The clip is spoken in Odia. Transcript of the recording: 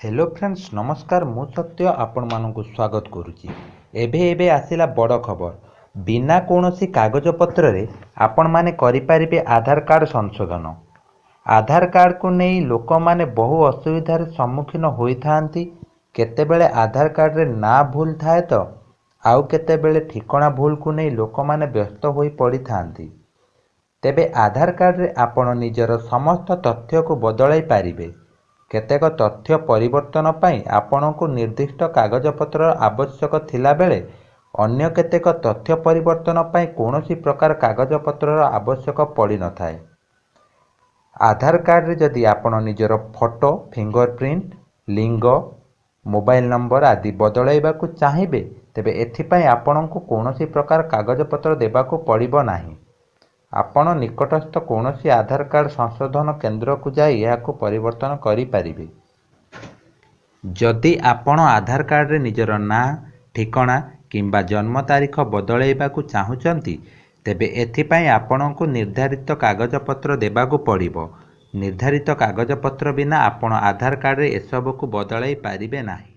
ହ୍ୟାଲୋ ଫ୍ରେଣ୍ଡସ୍, ନମସ୍କାର। ମୁଁ ସତ୍ୟ ଆପଣମାନଙ୍କୁ ସ୍ୱାଗତ କରୁଛି। ଏବେ ଏବେ ଆସିଲା ବଡ଼ ଖବର। ବିନା କୌଣସି କାଗଜପତ୍ରରେ ଆପଣମାନେ କରିପାରିବେ ଆଧାର କାର୍ଡ଼ ସଂଶୋଧନ। ଆଧାର କାର୍ଡ଼କୁ ନେଇ ଲୋକମାନେ ବହୁ ଅସୁବିଧାର ସମ୍ମୁଖୀନ ହୋଇଥାନ୍ତି। କେତେବେଳେ ଆଧାର କାର୍ଡ଼ରେ ନାଁ ଭୁଲ ଥାଏ ତ ଆଉ କେତେବେଳେ ଠିକଣା ଭୁଲକୁ ନେଇ ଲୋକମାନେ ବ୍ୟସ୍ତ ହୋଇପଡ଼ିଥାନ୍ତି। ତେବେ ଆଧାର କାର୍ଡ଼ରେ ଆପଣ ନିଜର ସମସ୍ତ ତଥ୍ୟକୁ ବଦଳାଇ ପାରିବେ। କେତେକ ତଥ୍ୟ ପରିବର୍ତ୍ତନ ପାଇଁ ଆପଣଙ୍କୁ ନିର୍ଦ୍ଦିଷ୍ଟ କାଗଜପତ୍ରର ଆବଶ୍ୟକ ଥିଲାବେଳେ ଅନ୍ୟ କେତେକ ତଥ୍ୟ ପରିବର୍ତ୍ତନ ପାଇଁ କୌଣସି ପ୍ରକାର କାଗଜପତ୍ରର ଆବଶ୍ୟକ ପଡ଼ିନଥାଏ। ଆଧାର କାର୍ଡ଼ରେ ଯଦି ଆପଣ ନିଜର ଫଟୋ, ଫିଙ୍ଗର ପ୍ରିଣ୍ଟ, ଲିଙ୍ଗ, ମୋବାଇଲ ନମ୍ବର ଆଦି ବଦଳାଇବାକୁ ଚାହିଁବେ, ତେବେ ଏଥିପାଇଁ ଆପଣଙ୍କୁ କୌଣସି ପ୍ରକାର କାଗଜପତ୍ର ଦେବାକୁ ପଡ଼ିବ ନାହିଁ। ଆପଣ ନିକଟସ୍ଥ କୌଣସି ଆଧାର କାର୍ଡ଼ ସଂଶୋଧନ କେନ୍ଦ୍ରକୁ ଯାଇ ଏହାକୁ ପରିବର୍ତ୍ତନ କରିପାରିବେ। ଯଦି ଆପଣ ଆଧାର କାର୍ଡ଼ରେ ନିଜର ନାଁ, ଠିକଣା କିମ୍ବା ଜନ୍ମ ତାରିଖ ବଦଳାଇବାକୁ ଚାହୁଁଛନ୍ତି, ତେବେ ଏଥିପାଇଁ ଆପଣଙ୍କୁ ନିର୍ଦ୍ଧାରିତ କାଗଜପତ୍ର ଦେବାକୁ ପଡ଼ିବ। ନିର୍ଦ୍ଧାରିତ କାଗଜପତ୍ର ବିନା ଆପଣ ଆଧାର କାର୍ଡ଼ରେ ଏସବୁକୁ ବଦଳାଇ ପାରିବେ ନାହିଁ।